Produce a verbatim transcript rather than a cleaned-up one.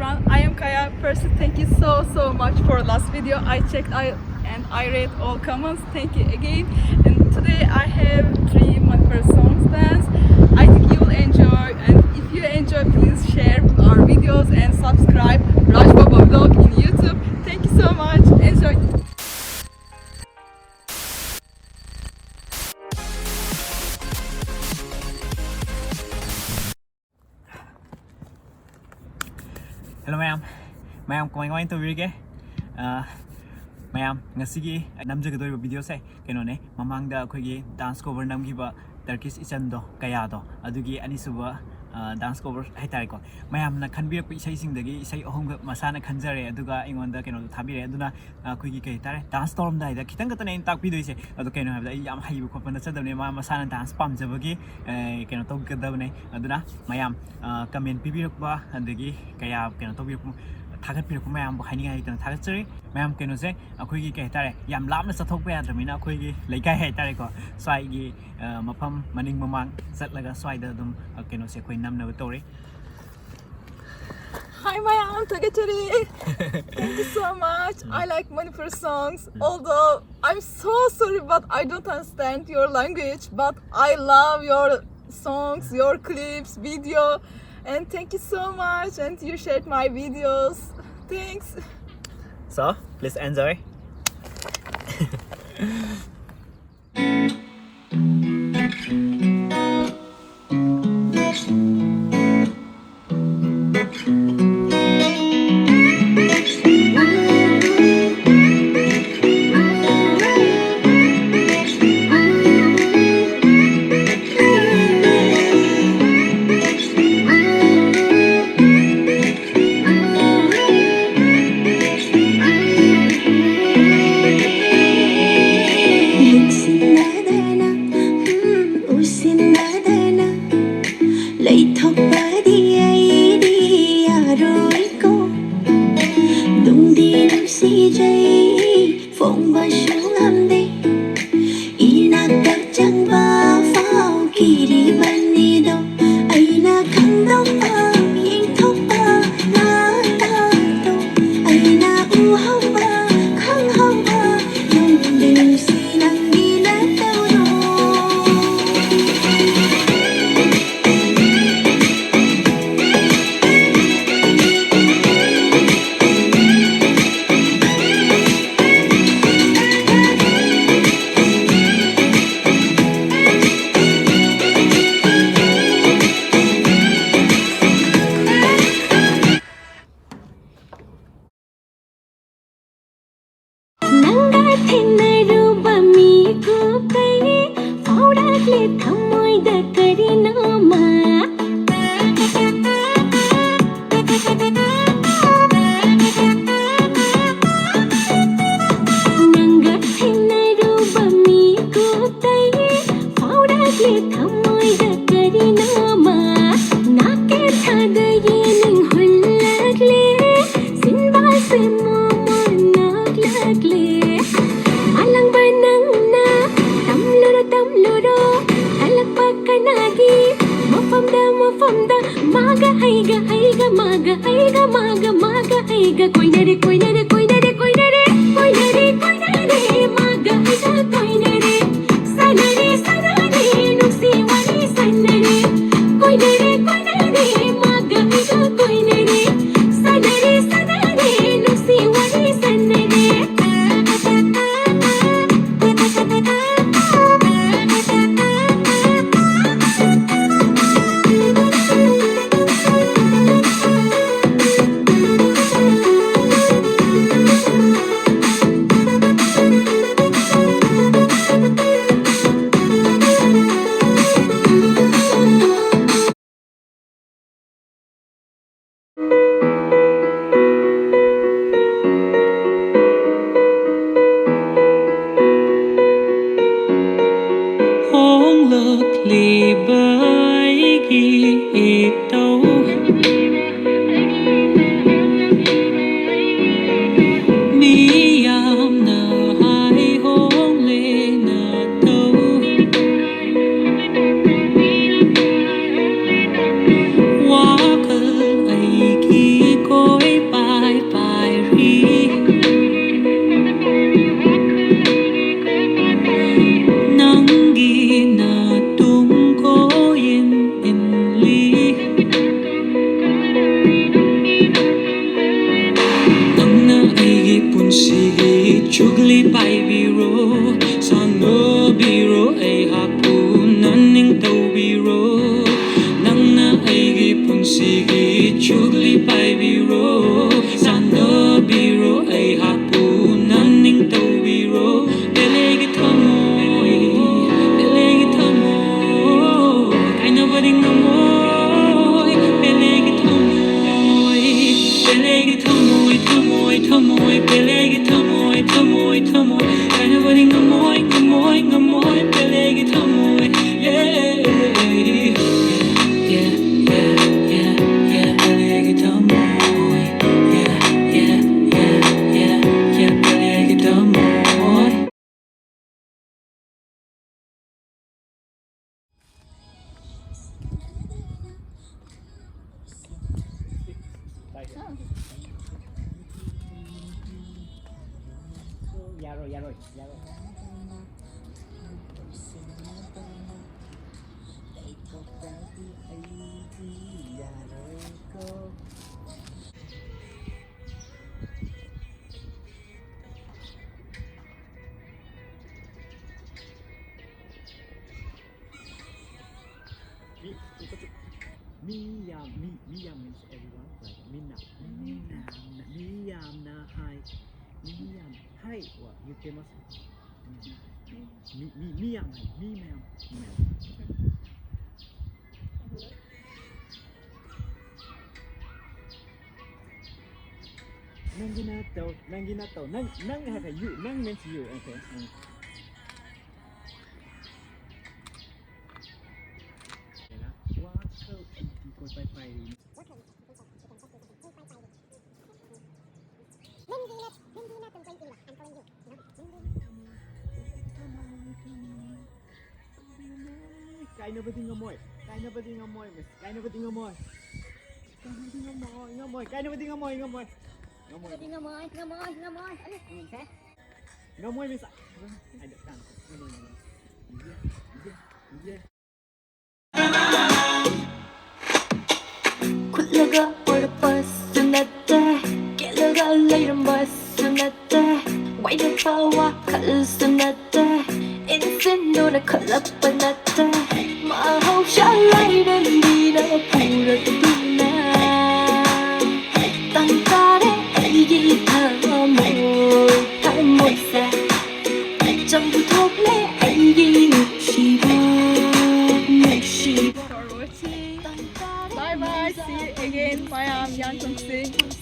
Everyone, I am Kaya. First, thank you so so much for last video. I checked I and I read all comments. Thank you again. And today I have three Manipur songs dance. I think you will enjoy. And if you enjoy, please share our videos and subscribe Raj Baba Vlog in YouTube. Thank you so much. Enjoy. Hello ꯃꯌꯥꯝ, ꯃꯌꯥꯝ ꯀꯃꯥꯏ ꯀꯃꯥꯏꯅ ꯇꯧꯕꯤꯔꯤꯒꯦ? ꯑ, ꯃꯌꯥꯝ, ꯉꯁꯤꯒꯤ ꯅꯝꯖꯒꯗꯧꯔꯤꯕ ꯚꯤꯗꯤꯑꯣꯁꯦ ꯀꯩꯅꯣꯅꯦ, ꯃꯃꯥꯡꯗ ꯑꯩꯈꯣꯏꯒꯤ ꯗꯥꯟꯁ ꯀꯣꯚꯔ ꯅꯝꯈꯤꯕ ꯇꯔꯀꯤꯁ ꯏꯆꯟꯗꯣ, ꯀꯌꯥꯗꯣ, ꯑꯗꯨꯒꯤ ꯑꯅꯤꯁꯨꯕ ꯗꯥꯟꯁ ꯀꯣꯚꯔ ꯍꯥꯏꯇꯥꯔꯦꯀꯣ. ꯃꯌꯥꯝꯅ ꯈꯟꯕꯤꯔꯛꯄ ꯏꯁꯩꯁꯤꯡꯗꯒꯤ ꯏꯁꯩ ꯑꯍꯨꯝꯈꯛ ꯃꯁꯥꯅ ꯈꯟꯖꯔꯦ, ꯑꯗꯨꯒ ꯑꯩꯉꯣꯟꯗ ꯀꯩꯅꯣꯗꯣ ꯊꯥꯕꯤꯔꯛꯑꯦ꯫ ꯑꯗꯨꯅ ꯑꯩꯈꯣꯏꯒꯤ ꯀꯩ ꯍꯥꯏꯇꯥꯔꯦ, ꯗꯥꯟꯁ ꯇꯧꯔꯝꯗꯥꯏꯗ ꯈꯤꯇꯪ ꯈꯛꯇꯅꯦ ꯑꯩꯅ ꯇꯥꯛꯄꯤꯗꯣꯏꯁꯦ꯫ ꯑꯗꯣ ꯀꯩꯅꯣ ꯍꯥꯏꯕꯗ, ꯑꯩ ꯌꯥꯝ ꯍꯩꯕ ꯈꯣꯠꯄ ꯅꯠꯆꯗꯕꯅꯦ, ꯃꯥ ꯃꯁꯥꯅ ꯗꯥꯟꯁ ꯄꯥꯝꯖꯕꯒꯤ ꯑ, ꯀꯩꯅꯣ ꯇꯧꯒꯗꯕꯅꯦ꯫ ꯑꯗꯨꯅ ꯃꯌꯥꯝ ꯀꯃꯦꯟ ꯄꯤꯕꯤꯔꯛꯄ, ꯑꯗꯒꯤ ꯀꯌꯥ ꯀꯩꯅꯣ ꯇꯧꯕꯤꯔꯛꯄ, ꯊꯥꯒꯠꯄꯤꯔꯛꯄ ꯃꯌꯥꯝꯕꯨ ꯍꯥꯏꯅꯤꯡꯉꯥꯏ ꯂꯩꯇꯅ ꯊꯥꯒꯠꯆꯔꯤ꯫ ꯃꯌꯥꯝ ꯀꯩꯅꯣꯁꯦ, ꯑꯩꯈꯣꯏꯒꯤ ꯀꯩ ꯍꯥꯏꯇꯥꯔꯦ, ꯌꯥꯝ ꯂꯥꯞꯅ ꯆꯠꯊꯣꯛꯄ ꯌꯥꯗ꯭ꯔꯕꯅꯤꯅ ꯑꯩꯈꯣꯏꯒꯤ ꯂꯩꯀꯥꯏ ꯍꯥꯏꯇꯥꯔꯦꯀꯣ, ꯁ꯭ꯋꯥꯏꯒꯤ ꯑ, ꯃꯐꯝ ꯃꯅꯤꯡ ꯃꯃꯥꯡ ꯆꯠꯂꯒ ꯁ꯭ꯋꯥꯏꯗ ꯑꯗꯨꯝ ꯑ, ꯀꯩꯅꯣꯁꯦ ꯑꯩꯈꯣꯏ ꯅꯝꯅꯕ ꯇꯧꯔꯤ꯫ Hi, Mayam Takachari. Thank you so much. I like Manipur songs, although I'm so sorry, but I don't understand your language. But I love your songs, your clips, video, and thank you so much. And you shared my videos. Thanks. So, please enjoy. ꯂꯩꯊꯣꯛꯄꯗꯤ ꯑꯩꯗꯤ ꯌꯥꯔꯣꯏꯀꯣ꯫ ꯅꯨꯡꯗꯤ ꯅꯨꯡꯁꯤꯖꯩ, ꯐꯣꯡꯕꯁꯨ ꯉꯝꯗꯦ꯫ ꯏꯅꯥꯛꯇ ꯆꯪꯕ ꯐꯥꯎ ꯀꯤꯔꯤꯕꯅꯤꯗꯣ꯫ ꯑꯩꯅ ꯈꯪꯗꯣꯛꯄ, ꯌꯦꯡꯊꯣꯛꯄ ꯉꯝ ꯑꯩꯒ ꯃꯥꯒ, ꯃꯥꯒ ꯑꯩꯒ ꯀꯣꯏꯅꯔꯦ, ꯀꯣꯏꯅꯔꯦ, ꯀꯣꯏꯅꯔꯦ, ꯀꯣꯏꯅꯔꯦ, ꯀꯣꯏꯅꯔꯦ, ꯀꯣꯏꯅꯔꯦ, ꯃꯥꯒ ꯑꯩꯒ ꯀꯣꯏꯅꯔꯦ꯫ ꯁꯥꯟꯅꯔꯦ, ꯁꯥꯟꯅꯔꯦ, ꯅꯨꯡꯁꯤ ꯋꯥꯔꯤ ꯁꯥꯟꯅꯔꯦ꯫ ꯀꯣꯏꯅꯔꯦ, ꯀꯣꯏꯅꯔꯦ, ꯃꯥꯒ ꯑꯩꯒ ꯀꯣꯏꯅꯔꯦ꯫ ꯁꯥꯟꯅꯔꯦ, ꯁꯥꯟꯅꯔꯦ, ꯅꯨꯡꯁꯤ ꯋꯥꯔꯤ ꯁꯥꯟꯅꯔꯦ꯫ ꯍꯣꯡꯂꯛꯂꯤꯕ ꯑꯩꯒꯤ ꯏꯇꯧ ꯃꯤꯌꯥꯝꯅ ꯍꯥꯏ ꯍꯣꯡꯂꯦ ꯅꯇꯧ꯫ ꯋꯥꯈꯜ ꯑꯩꯒꯤ ꯀꯣꯏ ꯄꯥꯏ ꯄꯥꯏꯔꯤ꯫ ꯅꯪꯒꯤ ꯅꯇꯨꯡ ꯀꯣꯏ ꯏꯟ ꯏꯟꯂꯤ꯫ ꯅꯪꯅ ꯑꯩꯒꯤ ꯄꯨꯟꯁꯤꯒꯤ ꯆꯨꯒꯂꯤ ꯄꯥꯏꯕꯤꯔꯣ, ꯁꯥꯟꯅꯕꯤꯔꯣ ꯑꯩꯍꯥꯛꯄꯨ ꯅꯪ ꯅꯤꯡꯇꯧꯕꯤꯔꯣ꯫ ꯅꯪꯅ ꯑꯩꯒꯤ ꯄꯨꯟꯁꯤꯒꯤ ꯆꯨꯒꯂꯤ ꯄꯥꯏꯕꯤꯔꯣ, ꯁꯥꯟꯅꯕꯤꯔꯣ ꯑꯩꯍꯥꯛꯄꯨ ꯅꯪ ꯅꯤꯡꯇꯧꯕꯤꯔꯣ꯫ ꯄꯦꯂꯦꯒꯤ ꯊꯃꯣꯏ, ꯄꯦꯂꯦꯒꯤ ꯊꯃꯣꯏ, ꯀꯥꯏꯅꯕꯗꯤ ꯉꯝꯃꯣꯏ꯫ ꯄꯦꯂꯦꯒꯤ ꯊꯃꯣꯏ, ꯄꯦꯂꯦꯒꯤ ꯊꯃꯣꯏ, ꯊꯃꯣꯏ, ꯊꯃꯣꯏ, ꯄꯦꯂꯦꯒꯤ ꯊꯃꯣꯏ, ꯊꯃꯣꯏ, ꯊꯃꯣꯏ, ꯀꯥꯏꯅꯕꯗꯤ ꯉꯝꯃꯣꯏ, ꯉꯝꯃꯣꯏ, ꯉꯝꯃꯣꯏ꯫ ꯄꯦꯂꯦꯒꯤ ꯊꯃꯣꯏ, yeah, yeah, yeah, yeah, yeah, yeah, yeah, ꯄꯦꯂꯦꯒꯤ ꯊꯃꯣꯏ, yeah, yeah, yeah, yeah, yeah, ꯄꯦꯂꯦꯒꯤ ꯊꯃꯣꯏ꯫ ꯌꯥꯔꯣꯏ, ꯌꯥꯔꯣꯏ, ꯌꯥꯔꯣꯏ꯫ ꯃꯤ, ꯃꯤ ꯌꯥꯝ, ꯃꯤ, ꯃꯤ ꯌꯥꯝ means everyone, like, ꯃꯤꯅ, ꯃꯤ ꯌꯥꯝꯅ, ꯃꯤ ꯌꯥꯝꯅ ꯍꯥꯏ, ꯃꯤ ꯌꯥꯝ ꯍꯥꯏ, what? You famous? ꯃꯤ, ꯃꯤ, ꯃꯤ ꯌꯥꯝ ꯍꯥꯏ, ꯃꯤ ꯃꯌꯥꯝ, ꯃꯤ ꯃꯌꯥꯝ꯫ ꯅꯪꯒꯤ ꯅꯠꯇꯧ, ꯅꯪꯒꯤ ꯅꯠꯇꯧ, ꯅꯪ, ꯅꯪ ꯍꯥꯏꯔꯒ you, ꯅꯪ means you, okay? ꯎꯝ꯫ ꯋꯥꯈꯜ ꯑꯩꯗꯤ ꯀꯣꯏꯄꯥꯏ ꯄꯥꯏꯔꯤ꯫ ꯀꯥꯏꯅꯕꯗꯤ ꯉꯝꯃꯣꯏ, ꯀꯥꯏꯅꯕꯗꯤ ꯉꯝꯃꯣꯏ, miss, ꯀꯥꯏꯅꯕꯗꯤ ꯉꯝꯃꯣꯏ꯫ ꯀꯥꯏꯅꯕꯗꯤ ꯉꯝꯃꯣꯏ, ꯉꯝꯃꯣꯏ, ꯀꯥꯏꯅꯕꯗꯤ ꯉꯝꯃꯣꯏ, ꯉꯝꯃꯣꯏ꯫ ꯉꯝꯃꯣꯏ꯫ ꯀꯥꯏꯅꯕꯗꯤ ꯉꯝꯃꯣꯏ, ꯉꯝꯃꯣꯏ, ꯉꯝꯃꯣꯏ꯫ ꯑꯗꯨ ꯌꯦꯡꯁꯦ꯫ ꯉꯝꯃꯣꯏ, miss꯫ ꯑꯩꯗꯣ ꯇꯥꯡ-, ꯉꯝꯃꯣꯏ, ꯉꯝꯃꯣꯏ꯫ ꯏꯌꯦ, ꯏꯌꯦ, ꯏꯌꯦ꯫ ꯈꯨꯠꯂꯒ ꯄꯣꯔꯛꯄꯁꯨ ꯅꯠꯇꯦ, ꯀꯦꯜꯂꯒ ꯂꯩꯔꯝꯕꯁꯨ ꯅꯠꯇꯦ, ꯋꯥꯏꯔꯛꯄ ꯋꯥꯈꯜꯁꯨ ꯅꯠꯇꯦ, ꯏꯟꯁꯤꯟꯗꯨꯅ ꯈꯜꯂꯛꯄ ꯅꯠꯇꯦ, ꯃꯍꯧꯁꯥ ꯂꯥꯏꯔꯦꯝꯕꯤꯅ ꯄꯨꯔꯛꯇꯨꯅ ꯇꯪ ꯇꯥꯔꯦ ꯑꯩꯒꯤ ꯊꯃꯣꯏ, ꯊꯃꯣꯏꯁꯦ ꯆꯪ ꯄꯨꯊꯣꯛꯂꯦ ꯑꯩꯒꯤ ꯅꯨꯡꯁꯤꯕ, ꯅꯨꯡꯁꯤꯕ꯫ Bye bye, see you again. ꯃꯌꯥꯝ ꯌꯥꯟꯊꯨꯡꯁꯤ꯫